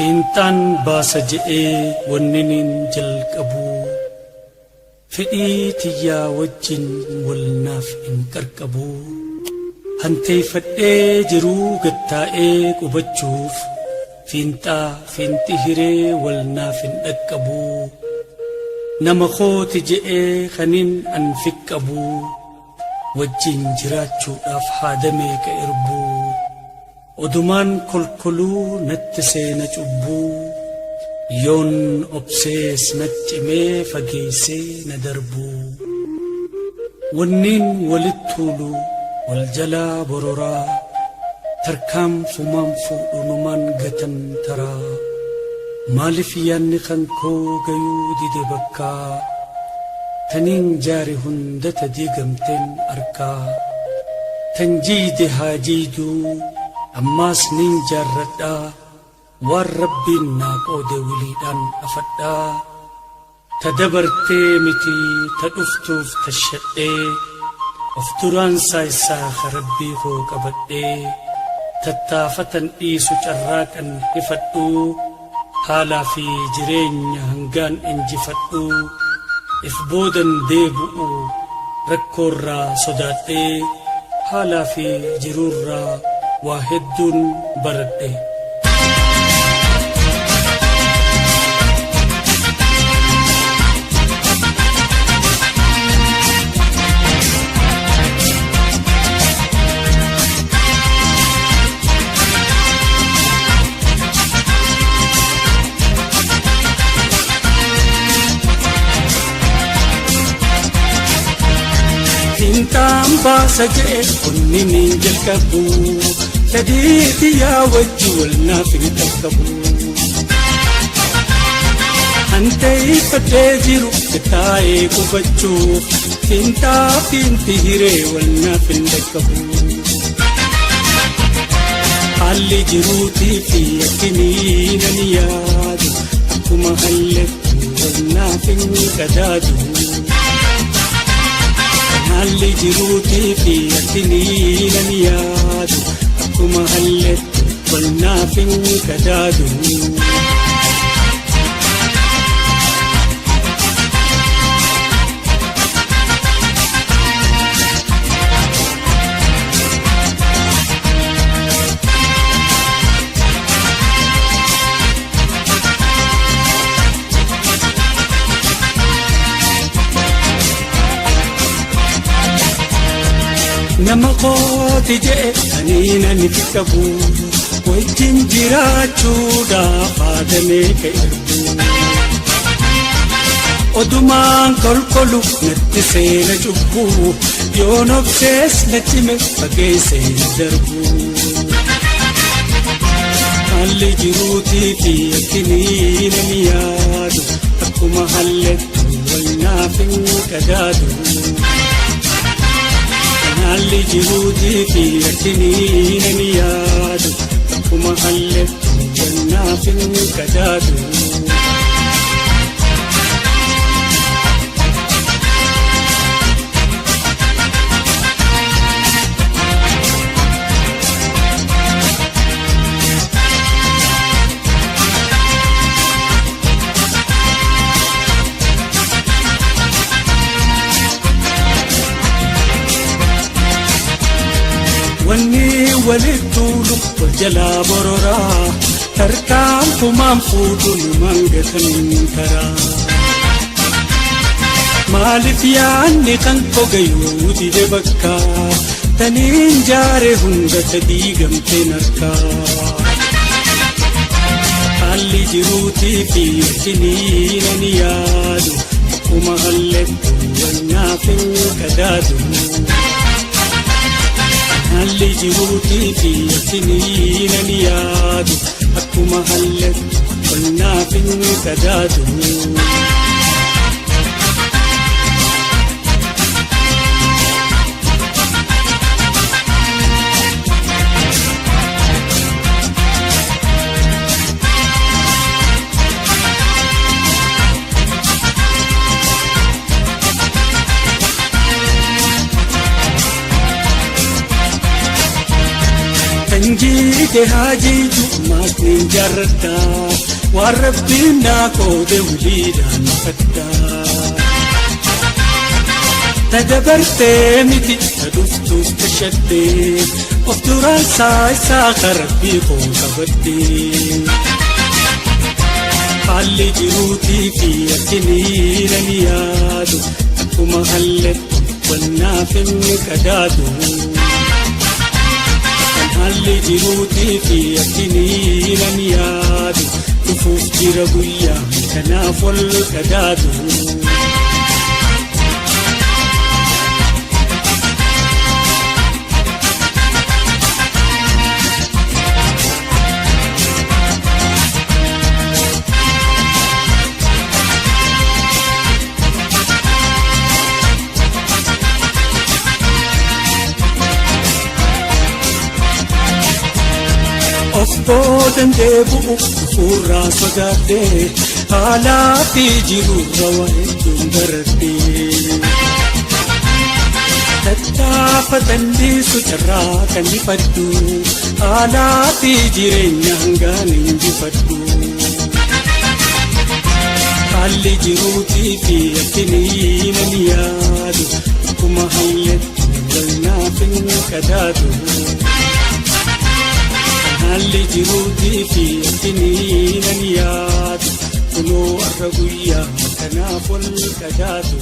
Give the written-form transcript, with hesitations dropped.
Fiinxaan baasa je'ee wanniniin jalqabu, fedhii tiyyaa wajjin wal naaf hin qarqabu. Hanteeffadhee jiruu gattaa'ee qubachuuf, fiinxaa fiinxi hiree wal naaf hin dhaqqabu. Nama kooti je'ee kaniin an fiqqabu, wajjin jiraachuudhaaf haada meeqa irbuu. Odumaan kolkoluu natti seena cubbuu, yoon obsees naccimee fageessee na darbuu. Wanniin walitti tuulu wal jalaa bororaa, tarkaanfumaan fuudhu numaan gatan taraa. Maaliif yaanni kan koo gayuu dide bakkaa, taniin jaare hundata diigamteen arkaa. Tan jiiyde haa jiiyduu ammaas nin jaarradhaa, waan Rabbiin naa qoode wiliidhaan afadhaa. Ta dabartee miti ta dhuftuuf tashadhee, of duraan saaysaa ka Rabbii koo qabadhee. Tattaafatan dhiisu carraaqan hifadhuu, haalaa fi jireenya hangaan injifadhuu. If boodan deebu'u rakkoorraa sodaadhee, haalaa fi jiruurraa waa hedduun baradhe. Fiinxaan baasa je'e kunni niin jalqabu, fedhii tiyyaa wajji wal naaf hin qaqqabu. Hanteeffadhee jiru taa'ee qubachuuf, fiinxaa fiinti hiree wal naaf hin dhaqqabu. Haalli jiruutii fi akkinii nan yaadu, akkuma hallettu wal naaf hin qadaadu. Haalli jiruutii fi akkinii nan yaadu, akkuma hallettu wal naaf hin qadaadu. Nama kooti je'e aniin ani fi qabu, wajjin jiraachuudhaaf haada meeqa ergu. Odumaan kolkolu natti seena cubbuu, yoon obsees na cime fageessee na darbu. Haalli jiruutii fi akkinii nan yaadu, akkuma hallettu wal naaf hin qadaadu. Haalli jiruutii fi akkinii nan yaadu, akkuma hallettu wal naaf hin qadaadu. Wanni walitti tuulu wal jalaa bororaa, tarkaanfumaan fuudhu numaan gatan karaa. Maaliif yaanni kan koo gayuu dide bakkaa, taniin jaare hunda ta diigamteen harkaa. Haalli jiruutii fi akkinii nan yaadu, akkuma hallettu wal naaf hin qadaadu. Haalli jiruutii fi akkinii nan yaadu, akkuma hallettu wal naaf hin qadaadu. Tan jiite Jige haajiitu ammaas nin jaarradha, waan rabbiin naa qoode wiliidhaan fadha. Ta dabartee miti ta dhuftuuf tashadhee, of duraan isaa isaa karabbii koo qabadhee. Haalli jiruutii fi akkinii nan yaadu, akkuma halletti wannaaf inni qadaadu. Kan haalli jiruutii fi akkinii nan yaadu, dhufuuf jira guyyaa kanaaf wal qadaadu. Of boodan deebi'u fuurraa sodaadhee, haalaa fi jiruurra waa hedduun baradhee. Tattaafatan dhiisu carraa kan ifadhu, haalaa fi jireenya hangaan injifadhu. Haalli jiruutii fi akkinii nan yaadu, akkuma halletti wal naaf hin qadaadu. Haalli jiruutii fi akkinii nan yaadu, kunoo har'a guyyaa kanaaf wal qadaadu.